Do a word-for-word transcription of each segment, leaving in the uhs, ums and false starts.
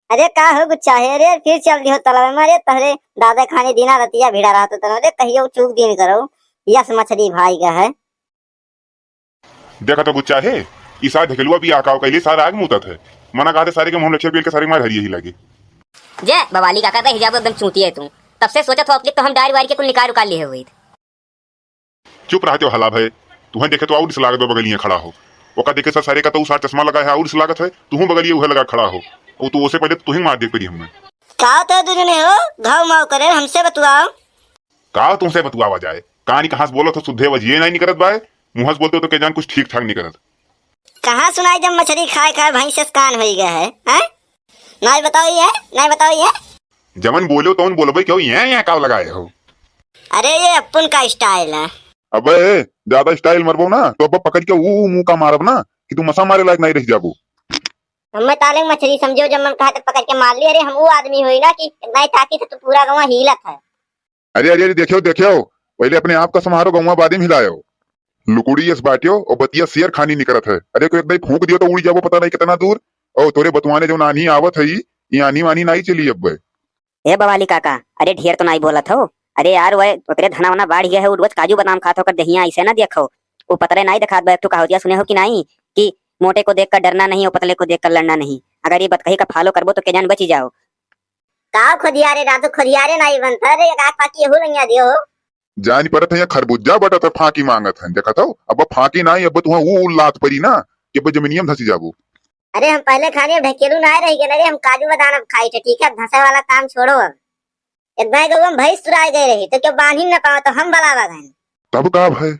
अरे का हो गुच्चा है रे, फिर चल दियो तलावे में। अरे तहरे दादा खानी दिना रतिया भिड़ा रहत तनो रे, कहियो चूक दिन करो, यस मछली भाई का है। देखा तो गुच्चा है, ई सार ढकेलुआ भी आकाव कैले सार आग मूतत है। मना कहते सारे के मुंह लछिया पील के सारे मार हरिये ही लगे। जे बवाली काका, तो हिजाब एकदम चूतिया है तू। तब से सोचत हो अपनी तो हम डायर वायर के कुल निकाल उकाल लिए हुई। चुप रहते हो हला भय। तुहें देखे तो और इस लागत बा बगलिए खड़ा हो। ओका देखे सर सारे का तो उ सार चश्मा लगा है और इस लागत है, तुहूं बगलिए उहे लगा खड़ा हो। और तू ओसे पहले तुहें मार दे पड़ी हमें। का तो दूर ने हो, घाव माव करे, हमसे बतुआओ। का तुमसे बतुआवा जाए? कहानी कहाँ से बोलत हो, शुद्धे वजिए नहीं निकरत बाय। मुँह से बोलते हो तो के जान कुछ ठीक ठाक निकरत। कहाँ सुनाई जब मछली खाए खाए भैंस से कान होई गए है, हैं? नहीं बताओ ये, नहीं बताओ ये। जवन बोलो तवन बोलबे क्यों, यहाँ यहाँ काव लगाए हो? अरे ये अपुन का स्टाइल है। अबे ज्यादा स्टाइल मरबो ना तो अब पकड़ के ऊ ऊ मुंह का मारब ना कि तू मसा मारे लायक नहीं रह जाबू। हमें ताले मछली समझो, जब मन कहा तो पकड़ के मार ली। अरे हम वो आदमी होई ना कि इतना ही ताकत है तो पूरा गाँव हिलत है। अरे अरे अरे देखियो देखियो, पहले अपने आप का संभारो, गाँव बाद में हिलायो। लुकुड़ी यस बाटियो और बतिया शेर खानी निकरत है। अरे कोई एक दाई फूंक दियो तो उड़ी जाबो पता नहीं कितना दूर। और तोरे बतवाने जो नानी आवत है, ये आनी वानी नहीं चली अब। ए बवाली काका, अरे ढेर तो नाई बोलत हो। अरे यार, वह उतरे धना वना बाढ़ गया है, उ रोज काजू बादाम खात होकर दहिया ऐसे ना देखो। उ पतले नाई दिखात बा, एक ठो कहावतिया सुने हो कि नाई कि मोटे को देखकर डरना नहीं और पतले को देखकर लड़ना नहीं। अगर ये बतकही का फॉलो करबो तो के जान बची जाओ। का खोदिया रे दादू, खोदिया रे नाई बनता रे, एक आग पाकी यहू लंगिया दियो। जान परत है, या खरबूजा बटत है, फांकी मांगत है। देखत हो, अब फांकी नाई, अब तुहा ऊ लात परी ना कि अब जमीनियम धसी जाबो। अरे हम पहले खाने ढकेलू ना रह गए रे, हम काजू बादाम अब खाई थे, ठीक है, धंसे वाला काम छोड़ो अब। एक दाई गऊ हम भैंस चुराए गए रही तो क्यों बांध ही न पाओ तो हम बलावा गए। तब का भय?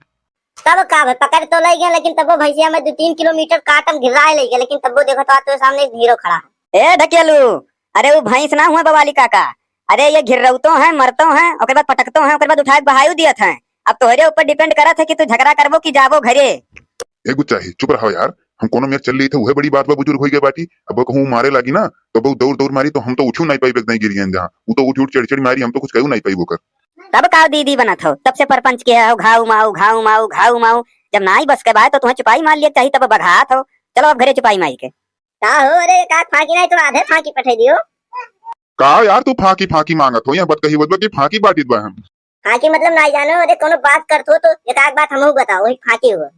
तब का भय, पकड़ तो ले गए लेकिन तब्बो भैंसिया में दो तीन किलोमीटर काटम घिराए ले गए, लेकिन तब्बो देखो तो आपके सामने एक हीरो खड़ा है। ए ढकेलू, अरे वो भैंस ना हुआ बवाली काका, अरे ये घिर्रौतो हैं, मरतो हैं, ओकर बाद पटकतो हैं, ओकर बाद उठा के बहायु दियत हैं। अब तोहरे ऊपर डिपेंड करत है कि तू झगड़ा करबो कि जाबो घरे। ए गुच्चा ही, चुप रहो यार, हम कोनो मेर चल ली थे, उहे बड़ी बात बा, बुजुर्ग होई गए बाटी। अब कहूँ मारे लागी ना, तो बहु दौड़ दौड़ मारी, तो हम तो उठू नहीं पाई, नहीं गिरियन जहाँ, वो तो उठ उठ चढ़ चढ़ मारी, हम तो कुछ कहू नहीं पाई ओकर। तब का दीदी बनत हो, तब से परपंच के हो, घाव माऊ, घाव माऊ, घाव माऊ। जब नाई बस के बाय तो तुम्हें चुपाई मार लिया चाहिए, तब बघात हो। चलो अब घरे चुपाई माई के। का हो रे, का फांकी नहीं तो आधे फांकी पठे दियो। का यार तू फांकी फांकी मांगत हो, यहाँ बतकही बतबा की फांकी बाटित बा हम। फांकी मतलब नाई जानो, अरे कोनो बात करत हो तो एक आध बात हमहू बताओ, वही फांकी हुआ।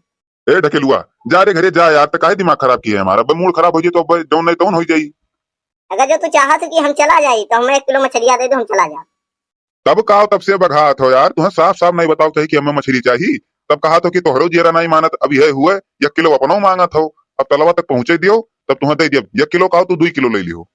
ए ढकेलुआ, जा रे घरे जा यार, तो काहे दिमाग खराब किया है हमारा? अब मूड खराब हो जाए तो अब जौन नहीं तौन हो जाई। अगर जो तू चाहत हो कि हम चला जाई तो हमें एक किलो मछलिया दे दो, हम चला जाब। तब का तब से बघात हो यार, तुहें साफ साफ नहीं बताओ चाहिए कि हमें मछली चाहिए। तब कहा तो कि तोहरो जियरा नहीं मानत, अब यह हुए एक किलो अपनो मांगत हो, अब तलवा तक पहुंचे दियो, तब तुहें दे दियो एक किलो, का तू दुई किलो ले लियो।